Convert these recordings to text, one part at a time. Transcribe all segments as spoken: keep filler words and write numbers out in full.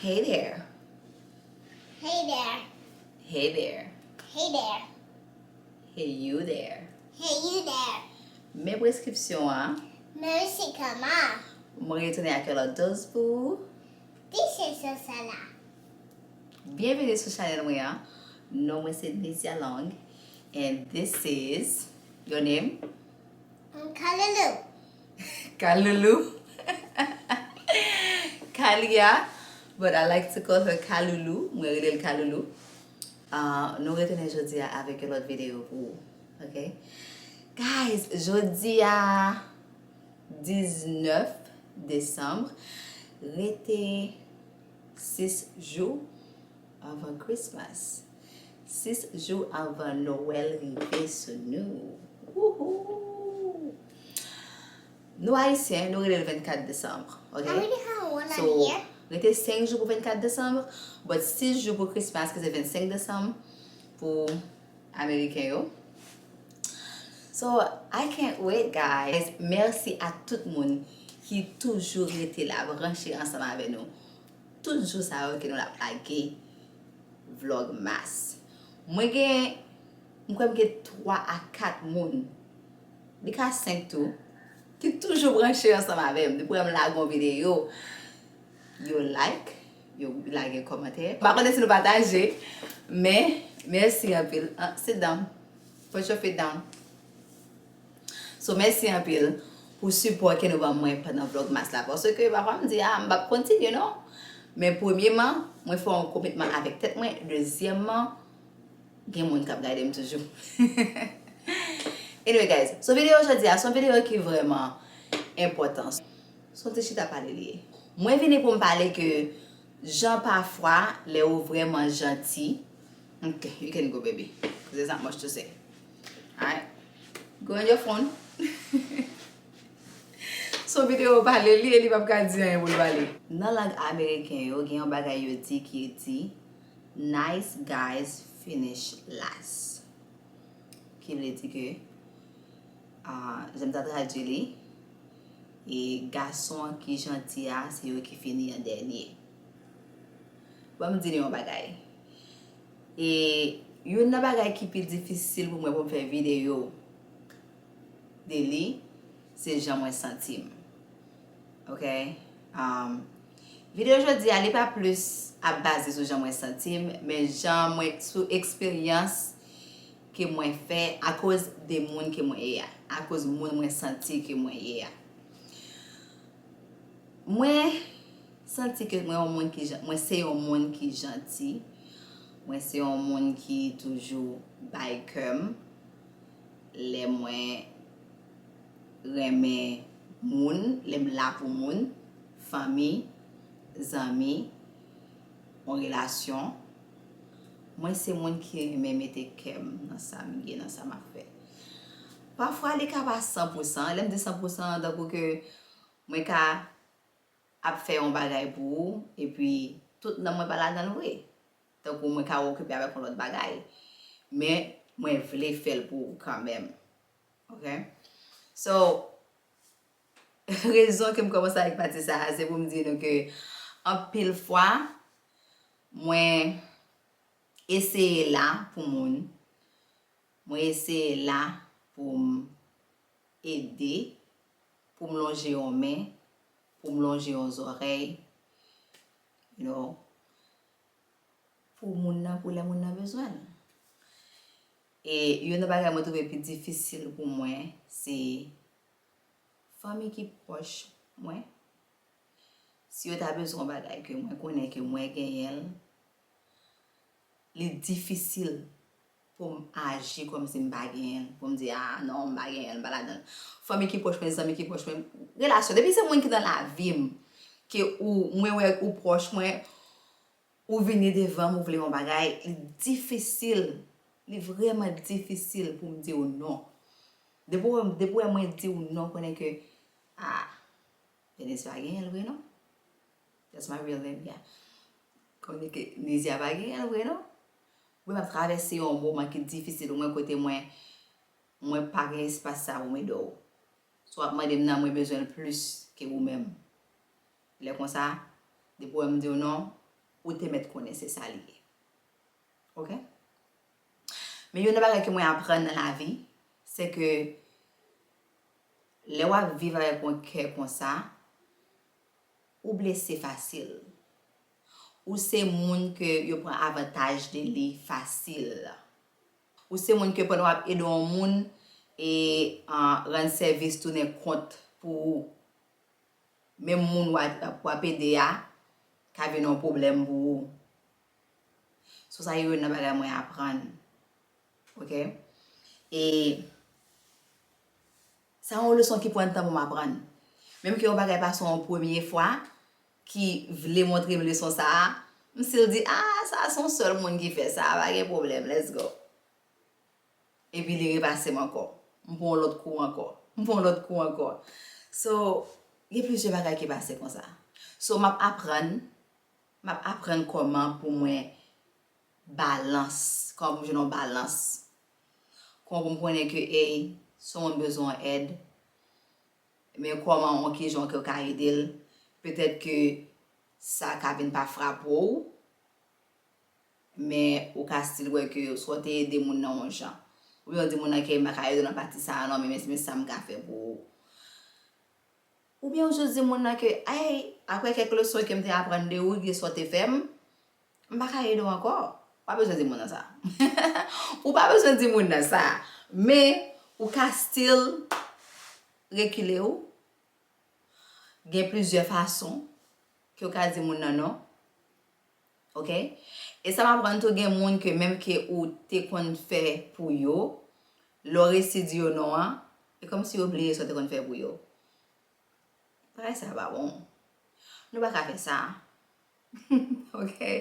Hey there. Hey there. Hey there. Hey there. Hey you there. Hey you there. Men preskripsyon an. Mercy, come on. Mwen retounen ak yon lòt doz pou ou. This is Sosala. Byenveni sou chanèl mwen an. Non mwen se Nizia Long. And this is your name? I'm Kalulu. Kalulu. Kalia. But I like to call her Kalulu. Mwen rele l Kalulu. Uh, nou retounen jodi a avèk yon lòt videyo pou ou. Ok? Guys, jodi a diznèf desanm. Rete sis jou anvan Christmas. Sis jou anvan Nwèl rive sou nou. Wouhou! Nou Ayisyen, nou rele l vennkat desanm. Ok? I really have one So, on here. Rete senk jou pou vennkat desanm, but sis jou pou Christmas, ki se vennsenk desanm pou Ameriken yo. So, I can't wait, guys. Mèsi a tout moun ki toujou rete la, branche ansanm avè nou. Tout jou sa yo ke nou la lage Vlogmas. Mwen gen, mwen kwè m gen twa a kat moun, li ka senk tou, ki toujou branche ansanm avè m. Depi w wè m lage yon videyo, yo like, yo lage kòmantè. M pa konnen si nou pataje, men mèsi anpil. Ah, sit down. Put your feet down. So, mèsi anpil pou sipò ke nou ban mwen pandan Vlogmas la. Paske pafwa m di, ah, m p ap kontinye, non. Men premyeman, mwen fè yon komitman avèk tèt mwen. Dezyèmman, gen moun k ap gade m toujou. Anyway, guys, so videyo jodi a, se yon videyo ki vrèman enpòtan. Se yon ti chita pale li ye. Mwen vini pou m pale ke jan pafwa, lè ou vrèman janti, ok, you can go, baby. Cause there's not much to say. Alright? Go in your phone. Se yon videyo pale li e li p ap ka di anyen pou l pale. Nan lang ameriken yo, gen yon bagay yo di ki di, nice guys finish last. Ki vle di ke, ah, jan m ta tradui li, e gason ki janti a, se yo ki fini an dènye. Ban m di nou yon bagay. E youn nan bagay ki pi difisil pou mwen pou m fè videyo de li, se jan mwen santi m. Ok? Um, videyo jodi a, li pa plis ap baze sou jan mwen santi m, men jan mwen, sou eksperyans ke mwen fè akoz de moun ke mwen ye a, akoz moun mwen santi ke mwen ye a. Mwen santi ke mwen yon moun ki jan-, mwen se yon moun ki janti. Mwen se yon moun ki toujou bay kè m lè mwen renmen moun, lè m la pou moun, fanmi, zanmi, yon relasyon. Mwen se moun ki renmen mete kè m nan sa m ye, nan sa m ap fè. Pafwa, li ka pa san pou san. Lè m di san pou san, tankou ke mwen ka ap fè yon bagay pou ou, epi tout nanm mwen pa ladan l vre. Tankou mwen ka okipe avèk yon lòt bagay. Men, mwen vle fè l pou ou kanmenm. Ok? So, rezon ke m kòmanse avèk pati sa a, se pou m di nou ke anpil fwa, mwen eseye la pou moun. Mwen eseye la pou m ede, pou m lonje yon men, pou m lonje yon zòrèy, you know, pou moun nan, pou lè moun nan bezwen l. E youn nan bagay mwen twouve pi difisil pou mwen, se fanmi ki pwòch mwen. Si yo ta bezwen yon bagay ke mwen konnen ke mwen genyen l, li difisil pou m aji kòmsi m pa genyen l, pou m di, ah, non, m pa genyen l, m pa ladan l. Fanmi ki pwòch mwen, zanmi ki pwòch mwen, relasyon. Depi se moun ki nan lavi m, ke ou, mwen wè ou pwòch mwen, ou vini devan m, ou vle yon bagay, li difisil, li vrèman difisil pou m di w non. Depi w, depi w wè mwen di w non, konnen ke, ah, Denise pa genyen l vre non. That's my real name, yeah. Konnen ke Nizia pa genyen l vre non. Mwen ap travèse yon moman ki difisil, mwen kote mwen, mwen pa gen espas sa pou m ede w. Si w ap mande m nan, mwen bezwen l plis ke ou menm. Lè konsa, depi w wè m di w non, ou te mèt konnen se sa li ye. Oke? Men youn nan bagay ke mwen aprann nan lavi, se ke lè w ap viv avèk yon kè konsa, ou blese fasil. Ou se moun ke yo pran avantaj de li fasil. Ou se moun ke pandan w ap ede yon moun e rann sèvis tounen kont pou ou, menm moun w ap ede a ka vin yon pwoblèm pou ou. So sa yo youn nan bagay mwen aprann. Oke? E sa yon leson ki pran tan pou m aprann. Menm ke yon bagay pase yon premye fwa, ki vle montre m leson sa a, m still di, ah, sa se yon sèl moun ki fè sa, pa gen pwoblèm, let's go. Epi li repase m ankò. M pran yon lòt kou ankò. M pran yon lòt kou ankò. So, gen plizyè bagay ki pase konsa. So, m ap aprann, m ap aprann kòman pou mwen balans, kòman pou m jwenn yon balans. Kòman pou m konnen ke, ey, si yon moun bezwen yon èd, men kòman, yon kijan ke w ka ede l, petèt ke sa ka vin pa frape w, men ou ka still wè ke swa w te ede moun nan yon jan. Oubyen w di moun nan ke m pa ka ede w nan pati sa a non, men, men, men sa m ka fè pou ou. Oubyen w jis di moun nan ke, ay, apre kèk leson ke m te aprann de ou, gen sa w te fè m, m pa ka ede w ankò. Ou pa bezwen di moun nan sa. Ou pa bezwen di moun nan sa. Men, ou ka still rekile w. Gen plizyè fason ke w ka di moun nan non. Oke? E sa m aprann tou, gen moun ke menm ke ou te konn fè pou yo, lè w resi di yo non an, e kòmsi yo bliye sa w te konn fè pou yo. Bagay sa pa bon. Nou pa ka fè sa. Oke?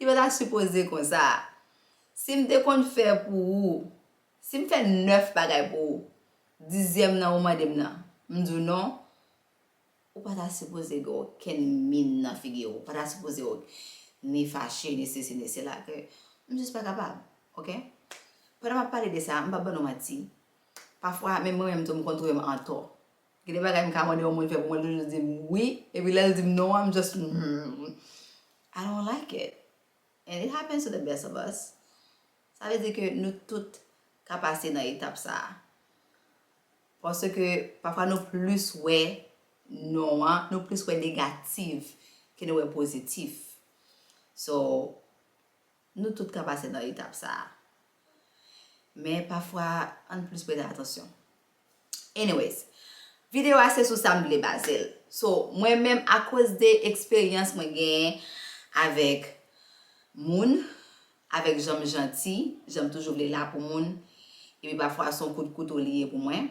Li pa ta sipoze konsa. Si m te konn fè pou ou, si m fè nèf bagay pou ou, dizyèm nan ou mande m nan, m di w non, ou pa ta sipoze gen okenn min nan figi w. Ou pa ta sipoze ni fache, ni sesi, ni sela, ke m jis pa kapab. Oke? Pandan m ap pale de sa, m p ap ban nou manti. Pafwa, menm mwen menm tou, m konn twouve m antò. Gen de bagay m ka mande yon moun fè pou mwen, li toujou di m wi, epi lè l di m non an, m just, mm, I don't like it. And it happens to the best of us. Sa vle di ke nou tout ka pase nan etap sa a. Paske pafwa nou plis wè non an, nou plis wè negatif ke nou wè pozitif. So, nou tout ka pase nan etap sa a. Men pafwa, ann plis prete atansyon. Anyways, videyo a se sou sa m vle baze l. So, mwen menm, akoz de eksperyans mwen genyen avèk moun, avèk jan m janti, jan m toujou vle la pou moun, epi pafwa se yon kout kouto li ye pou mwen.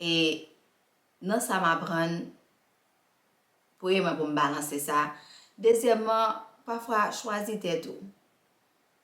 E nan sa m aprann, premyèman, pou m balanse sa. Dezyèmman, pafwa, chwazi tèt ou.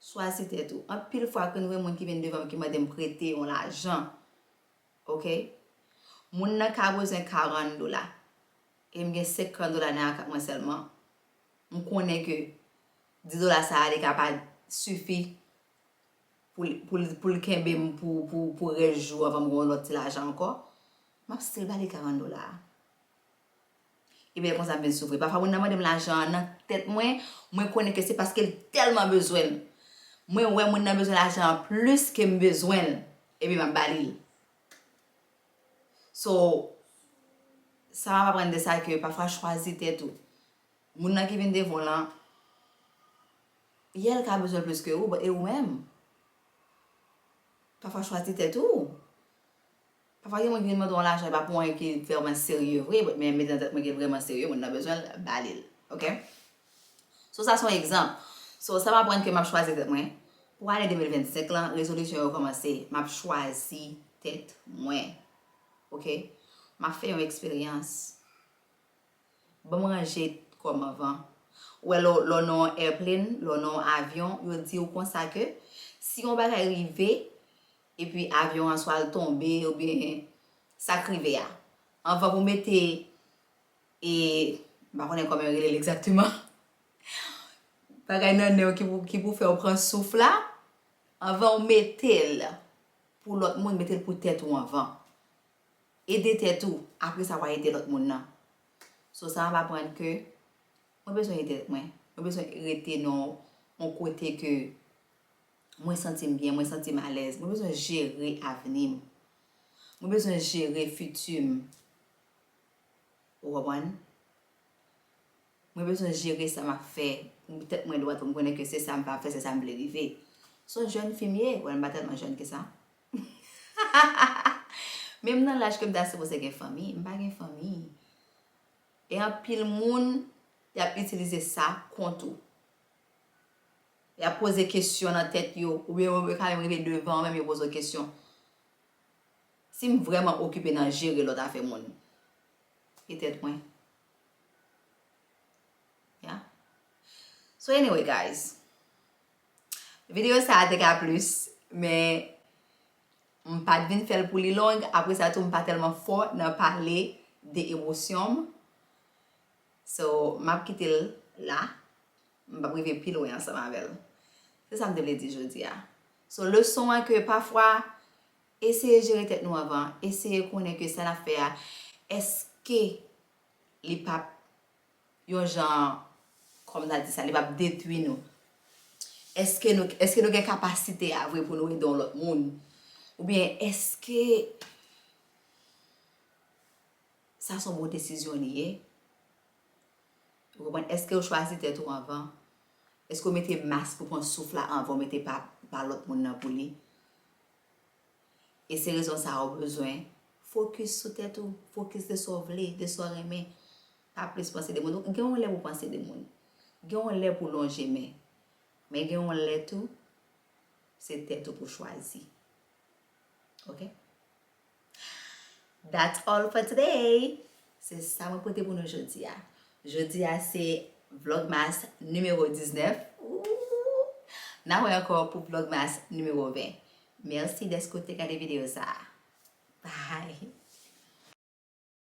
Chwazi tèt ou. Anpil fwa, ke nou wè moun ki vin devan m, ki mande m prete yon lajan. Oke? Moun nan ka bezwen karant dola. E m gen senkant dola nan akant mwen sèlman. M konnen ke dis dola sa a, li ka pa sifi pou l, pou l, pou l kenbe m pou, pou, pou rès jou anvan m gen yon lòt ti lajan ankò, m ap still ba li karant dola a. Epi lè konsa m vin soufri. Pafwa moun nan mande m lajan an nan tèt mwen, mwen konnen ke se paske l tèlman bezwen l. Mwen wè moun nan bezwen lajan an plis ke m bezwen l, epi m ap ba li l. So, sa m ap aprann de sa ke pafwa chwazi tèt ou. Moun nan ki vin devan w lan, yè l ka bezwen l plis ke ou, e ou menm? Pafwa chwazi tèt ou. Pafwa gen moun ki vin mande w yon lajan, e pa pou anyen ki vrèman serye vre, men mete nan tèt mwen ke l vrèman serye, moun nan bezwen l, ba li l. Oke? So, sa se yon egzanp. So, sa m aprann ke m ap chwazi tèt mwen. Pou ane de mil vennsenk lan, rezolisyon yo kòmanse. M ap chwazi tèt mwen. Oke? M ap fè yon eksperyans. Ban m ranje kò m anvan. Ou wè, lè w, lè w nan yon airplane, lè w nan yon avyon, yo di w konsa ke si yon bagay rive, epi avyon an swa l tonbe, oubyen sa k rive a, anvan pou w mete, e, m pa konnen kòman yo rele l egzakteman, bagay nan nen w ki pou, ki pou fè w pran souf la, anvan w mete l pou lòt moun, mete l pou tèt ou anvan. Ede tèt ou, apre sa w a ede lòt moun nan. So, sa m ap aprann ke Mwen bezwen ede tèt mwen. Mwen bezwen rete nan yon kote ke mwen santi m byen, mwen santi m alèz. Mwen bezwen jere avni m. Mwen bezwen jere fiti m. Ou konprann? Mwen bezwen jere sa m ap fè pou tèt mwen dwat, pou m konnen ke se sa m va fè, se sa m vle rive. Se yon jèn fi m ye, wè, m pa tèlman jèn ke sa. Menm nan laj ke m ta sipoze gen fanmi, m pa gen fanmi. E anpil moun, y ap itilize sa kont ou. Y ap poze kesyon nan tèt yo, oubyen yo ka menm rive devan w, menm yo poze w kesyon. Si m vrèman okipe nan jere lòt afè moun, e tèt mwen. Yeah. So anyway, guys, videyo sa a te ka plis, men m pa t vin fè l pou li long. Apre sa tou, m pa tèlman fò nan pale de emosyon m. So, m ap kite l la. M p ap rive pi lwen ansanm avè l. Se sa m te vle di jodi a. So, leson an ke pafwa, eseye jere tèt nou anvan, eseye konnen ke sa n ap fè a, èske li p ap yon jan, kòm n a di sa, li p ap detwi nou? Èske nou, èske nou gen kapasite a vre pou nou ede yon lòt moun? Oubyen èske sa se yon bon desizyon li ye? Ou konprann? Èske w chwazi tèt ou anvan? Èske w mete mas pou pran souf la anvan w mete pa, pa lòt moun nan pou li? E se rezon sa a ou bezwen fokis sou tèt ou, fokis de sa w vle, de sa w renmen. Pa plis panse de moun. Gen yon lè pou panse de moun. Gen yon lè pou lonje men. Men gen yon lè tou, se tèt ou pou chwazi. Ok? That's all for today. Se sa mwen pote pou nou jodi a. Jodi a se Vlogmas nimewo diznèf. Ooh! N a wè ankò pou Vlogmas nimewo ven. Mèsi dèske w te gade videyo sa a. Bye!